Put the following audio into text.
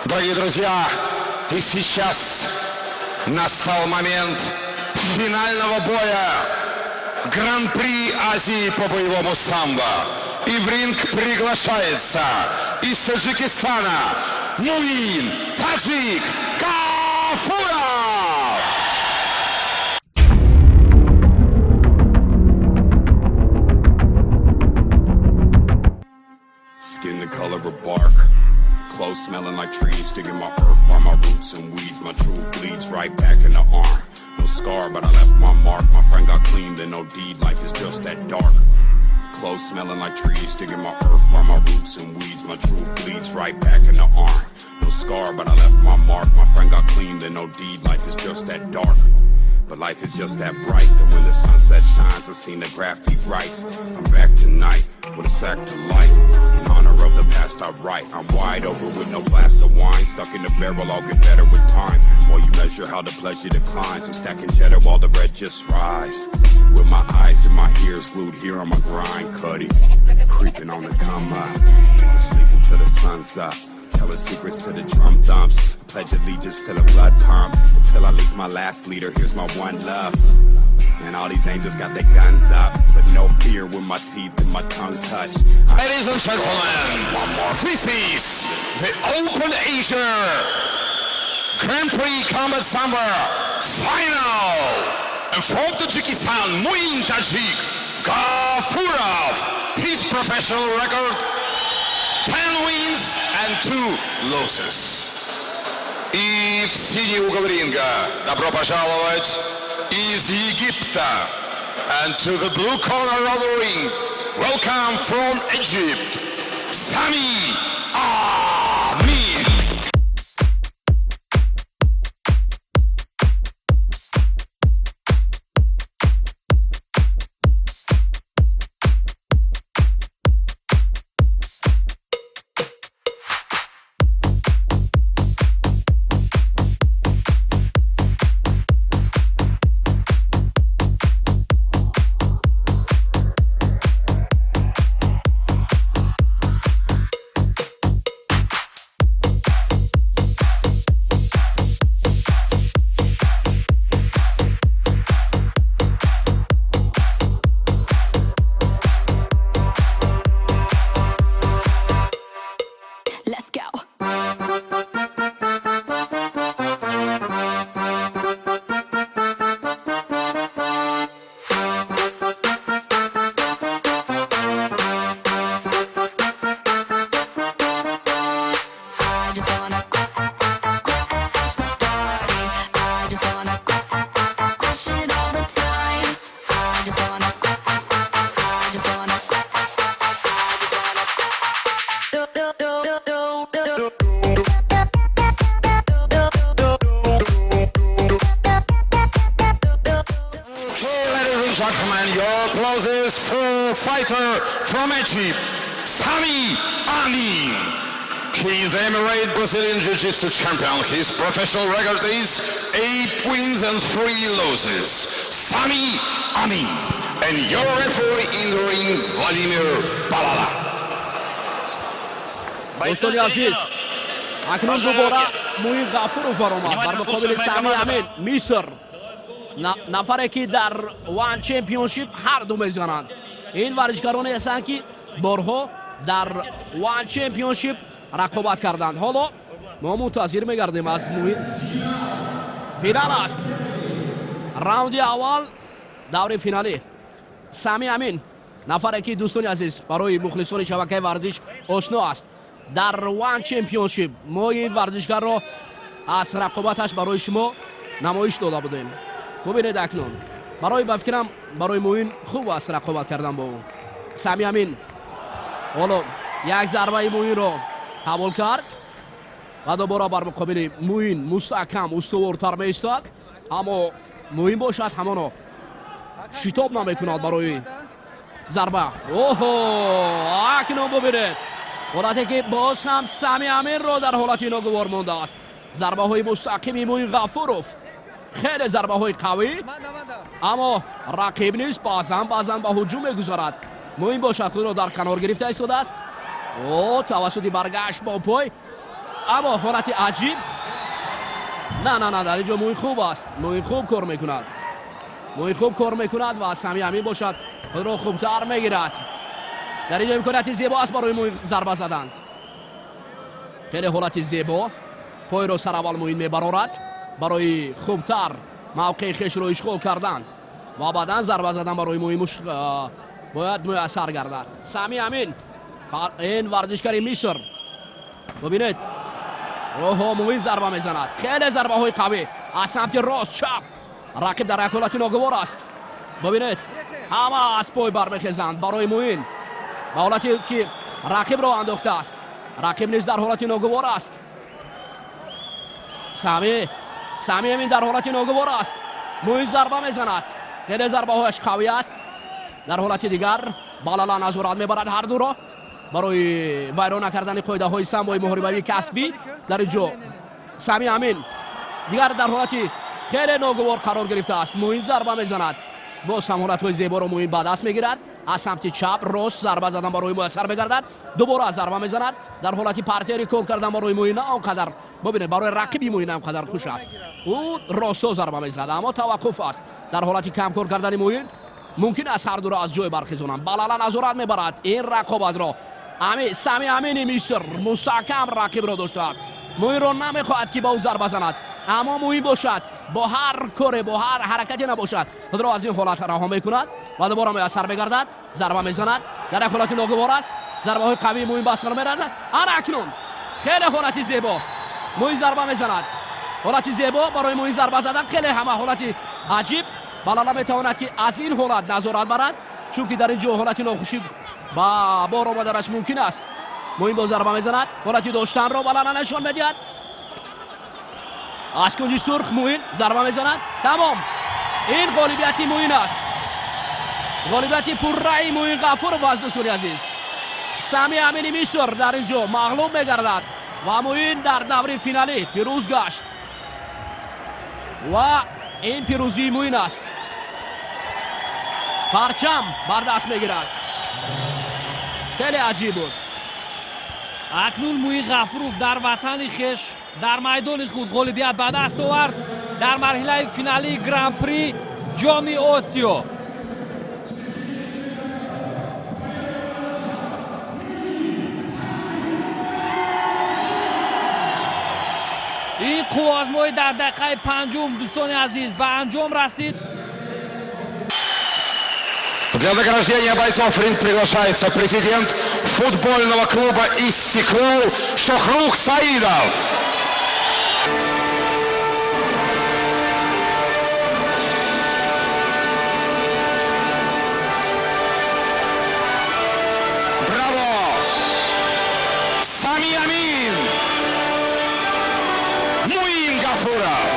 Дорогие друзья, и сейчас настал момент финального боя Гран-при Азии по боевому самбо. И в ринг приглашается из Таджикистана Муин Таджик Гафуров! Skin the color of bark, clothes smelling like trees, digging my earth from my roots and weeds. My truth bleeds right back in the arm. No scar, but I left my mark. My friend got clean, then OD'd. Life is just that dark. Clothes smelling like trees, digging my earth from my roots and weeds. My truth bleeds right back in the arm. No scar, but I left my mark. My friend got clean, then OD'd. Life is just that dark. But life is just that bright that when the sunset shines, I seen the graphic writes. I'm back tonight with a sack to light. In honor of the past, I write. I'm wide open with no glass of wine. Stuck in the barrel, I'll get better with time. While you measure how the pleasure declines, I'm stacking cheddar while the bread just rise. With my eyes and my ears glued here on my grind, cuddy. Creeping on the come up. Sleeping till the sun's up. Telling secrets to the drum thumps. I pledge allegiance to the blood pump. Until I leave my last leader, here's my one love. And all these angels got their guns up. But no fear when my teeth and my tongue touch. Ladies and gentlemen, this is the Open Asia Grand Prix Combat Sambo Final. And from Tajikistan, Muin Tajik Gafurov. His professional record, 10 wins and 2 losses. И в синий угол ринга добро пожаловать из Египта. And to the blue corner of the ring, welcome from Egypt, Sami Amin. Let's go. I just wanna crash the party. I just wanna crash it all the time. I just wanna, I just wanna, I just wanna. Do, do, do, do, do, do. Okay, ladies and gentlemen, your applause is for fighter from Egypt, Sami Amin. He is the Emirate Brazilian Jiu-Jitsu champion. His professional record is 8 wins and 3 losses. Sami Amin. And your referee in the ring, Vladimir Balala. Дӯстони азиз, акнун дубора Муин Ғафуров баромад бар муқобили Сами Амин, Миср, нафаре ки дар One Championship ҳар ду мезананд. Ин варзишгароне ҳастанд, ки борҳо дар One Championship рақобат карданд. Ҳоло мо мунтазир мегардем аз Муин. Финал аст, раунди аввал даври финалӣ. Сами Амин, нафаре ки, дӯстони азиз, барои мухлисони шабакаи варзиш ошно аст. Дар One Championship мо ин варзишгарро аз рақобаташ барои шумо намоиш дода будем. Бубинед, акнун барои, ба фикрам, барои Муин хуб аст рақобат кардан бо ӯ. Сами Амин ҳоло як зарбаи Муинро қабул кард ва дубора бар муқобили Муин мустаҳкам, устувортар меистад, аммо Муин бошад, ҳамоно шитоб намекунад барои зарба. Оҳо, акнун бубинед ҳолате ки боз ҳам Сами Аминро дар ҳолати ногувор мондааст. Зарбаҳои мустақими Муин Ғафуров, хеле зарбаҳои қавӣ, аммо рақиб низ баъзан баъзан ба ҳуҷум мегузарад. Муин бошад, худро дар канор гирифта истодааст. О, тавассути баргашт бо пой. Аммо ҳолати аҷиб. На, на, на, дар инҷо Муин хуб аст. Муин хуб кор мекунад. Муин хуб кор мекунад ва Сами Амин бошад худро хубтар мегирад. Дар инҷо имконияти зебо аст барои Муин зарба задан. Хеле ҳолати зебо. Пойро сараввал Муин мебарорад барои хубтар мавқеи хешро ишғол кардан ва баъдан зарба задан барои Муин бояд муяссар гардад. Сами Амин, ин варзишгари Миср. Бубинед, оҳо, Муин зарба мезанад. Хеле зарбаҳои қавӣ аз самти рост, чап. Рақиб дар як ҳолати ногувор аст. Бубинед, ҳама аз пой бармехезанд барои Муин. Ба ҳолате ки рақибро андохтааст. Рақиб низ дар ҳолати ногувор аст. Сами Амин дар ҳолати ногувор аст. Муин зарба мезанад. Хеле зарбаҳояш қавӣ аст. Дар ҳолати дигар Балала назорат мебарад ҳар дуро барои вайрон накардани қоидаҳои самбои муҳорибавии касбӣ. Дар инҷо Сами Амин дигар дар ҳолати хеле ногувор қарор гирифтааст. Муин зарба мезанад. Боз ҳам ҳолатҳои зеборо Муин ба даст мегирад. Аз самти чап, рост зарба задан барои муяссар мегардад. Дубора зарба мезанад. Дар ҳолати партери кор кардан барои Муин на он қадар, бубинед, барои рақиби Муин он қадар хуш аст. Ӯ росто зарба мезанад, аммо таваққуф аст. Дар ҳолати камкор кардани Муин мумкин аст ҳар дуро аз ҷой бархезонанд. Балала назорат мебарад ин рақобатро. Сами Амини Миср мустаҳкам рақибро доштааст. Муинро намехоҳад ки ба ӯ зарба занад, аммо Муин бошад бо ҳар коре, бо ҳар ҳаракате набошад, худро аз ин ҳолат раҳо мекунад ва дубора муяссар мегардад. Зарба мезанад. Дар як ҳолати ногувор аст. Зарбаҳои қавии Муин ба сар меразад. Ана акнун хеле ҳолати зебо Муин зарба мезанад. Ҳолати зебо барои Муин зарба задан, хеле ҳама ҳолати аҷиб. Балала метавонад ки аз ин ҳолат назорат барад, чунки дар ин ҷо ҳолати нохушӣ ба бор омаданаш мумкин аст. Муин бо зарба мезанад. Ҳолати доштанро Балала нишон медиҳад. Аз кунҷи сурх Муин зарба мезанад. Тамом, ин ғолибияти Муин аст. Ғолибияти пурраи Муин Ғафуров аст, дӯстони азиз. Сами Амини Миср дар ин ҷо мағлуб мегардад ва Муин дар даври финалӣ пирӯз гашт ва ин пирӯзии Муин аст. Парчам бар даст мегирад. Хеле аҷиб буд. Акнун Муин Ғафуров дар ватани хеш, дар майдони худ ғолибият ба даст овард дар марҳилаи финалии Гран-при Ҷоми Осиё. Ин қувваозмоӣ дар дақиқаи панҷум, дӯстони азиз, ба анҷом расид. Для награждения бойцов в ринг приглашается президент футбольного клуба «Истиклол» Шохрух Саидов. Браво! Сами Амин! Муин Гафуров!